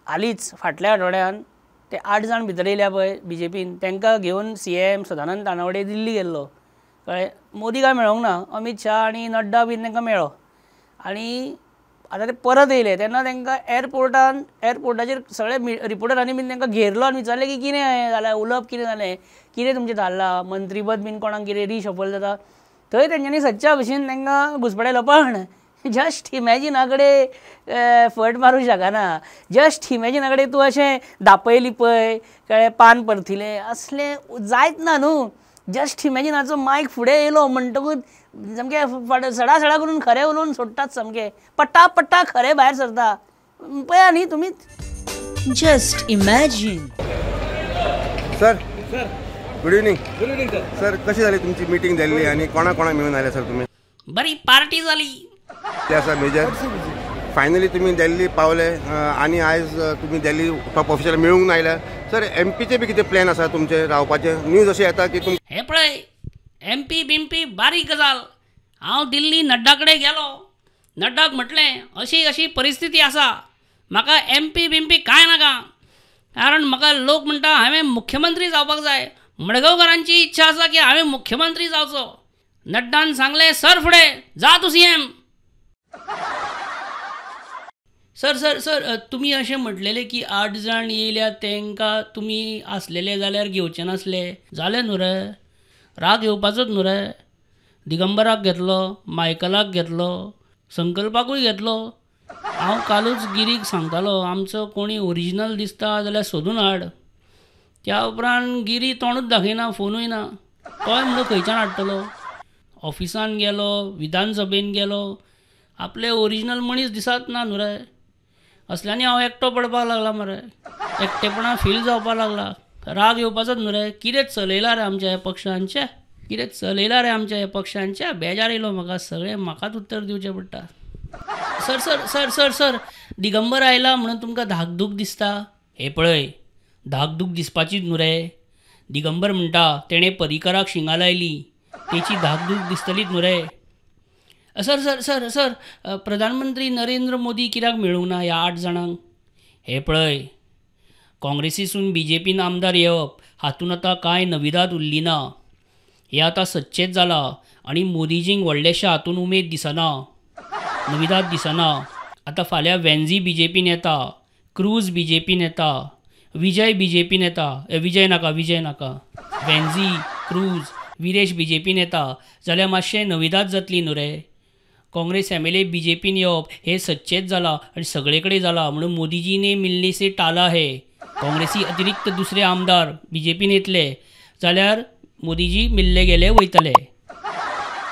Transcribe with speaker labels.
Speaker 1: हालींच फाटल्या आठवड्यान ते 8 जाण भितर येयल्या पळय बीजेपीन, तांकां घेवन CM Sadanand Tanavade दिल्ली गेल्लो, कळ्ळें. मोदी काय मेळोंक ना, अमीत शाह आनी नड्डा बीन तांकां मेळ्ळो. आनी आतां ते परत येयले तेन्ना तांकां एअरपोर्टाचेर सगळे रिपोर्टरांनी बीन तांकां घेरलो आनी विचारलें की कितें जालें, उलोवप कितें जालें, कितें तुमचें थारलां, मंत्रीपद बीन कोणाक कितें रिशफल जाता. थंय तेंच्यांनी सच्च्या भशेन तांकां घुसपडायलो. पण जस्ट इमॅजिना कडेन फट मारूंक शकना, जस्ट इमॅजिना कडेन तूं अशें दापय लिपय, कळ्ळें, पान परथिलें असलें जायत ना न्हू. जस्ट इमॅजिनाचो मायक फुडें येयलो म्हणटकूच सामकें सडा सडा करून खरें उलोवन सोडटात, सामकें पट्टा पट्टा खरें भायर सरता. पळया न्ही तुमीच.
Speaker 2: Just imagine.
Speaker 3: Sir, good evening. Good evening sir. Sir, कशी जाली तुमची मिटींग जाल्ली आनी कोणा कोणाक मेळून आयले सर तुमी?
Speaker 1: बरी पार्टी जाली.
Speaker 3: ते आसा मेजर. फायनली तुमी दिल्ली पावले आनी आयज तुमी दिल्ली टॉप ऑफिसर मेळूंक आयल्या. सर, एमपीचे बी कितें प्लॅन आसा तुमचे रावपाचे? न्यूज अशें येता की तुम
Speaker 1: हे पळय एमपी बिमपी बारीक गजाल. हांव दिल्ली नड्डा कडेन गेलो, नड्डाक म्हटलें अशी अशी परिस्थिती आसा, म्हाका एमपी बिमपी कांय नाका, कारण म्हाका लोक म्हणटा हांवें मुख्यमंत्री जावपाक जाय, मडगांवकारांची इच्छा आसा की हांवें मुख्यमंत्री जावचो. नड्डान सांगलें सर फुडें जा तूं CM. Sir sir sir, तुमी अशें म्हटलेलें की 8 जाण येयल्या तांकां तुमी आसलेले जाल्यार घेवचे नासले, जालें न्हू रे, राग येवपाचोच न्हू रे. दिगंबराक घेतलो, मायकलाक घेतलो, संकल्पाकूय घेतलो. हांव कालूच गिरीक सांगतालो आमचो कोणी ओरिजिनल दिसता जाल्यार सोदून हाड. त्या उपरांत गिरी तोंडूच दाखयना, फोनूय ना, तोय म्हणून खंयच्यान हाडटलो. ऑफिसान गेलो, विधानसभेन गेलो, आपले ओरिजिनल मनीस दिसत ना न्हू रे. असल्यांनी हांव एकटो पडपाक लागला मरे, एकटेपणा फील जावपाक लागला, राग येवपाचोच न्हू रे. कितें चलयलां रे आमच्या ह्या पक्षांचें, कितें चलयलां रे आमच्या ह्या पक्षांचें, बेजार येयलो म्हाका, सगळें म्हाकाच उत्तर दिवचें पडटा. Sir sir sir sir sir, Digambar आयला म्हणून तुमकां धाकधूक दिसता? हें पळय, धाकधूक दिसपाचीच न्हू रे. दिगंबर म्हणटा तेणें पर्रीकराक शिंगां लायली, तेची धाकधूक दिसतलीच न्हू रे. सर सर सर सर, प्रधानमंत्री नरेंद्र मोदी कित्याक मेळूंक ना ह्या 8 जाणांक? हें पळय, काँग्रेसीसून बीजेपीन आमदार येवप हातूंत आतां कांय नविदाद उरली ना, हें आतां सच्चेंच जालां आनी मोदीजींक व्हडलेशें हातूंत उमेद दिसना, नविदाद दिसना. आतां फाल्यां वेन्झी बीजेपीन येता, क्रूज बीजेपीन येता, विजय बीजेपीन येता, विजय नाका, विजय नाका, वेन्झी, क्रूज, विरेश बीजेपीन येता जाल्यार मातशें नविदाद जातली न्हू रे. काँग्रेस MLA बीजेपीन येवप हे सच्चेंच जालां आनी सगळे कडेन जालां, म्हणून मोदीजीने मिलने से टाला है. काँग्रेसी अतिरिक्त दुसरे आमदार बीजेपीन येतले जाल्यार मोदीजी मिल्ले गेले वयतले.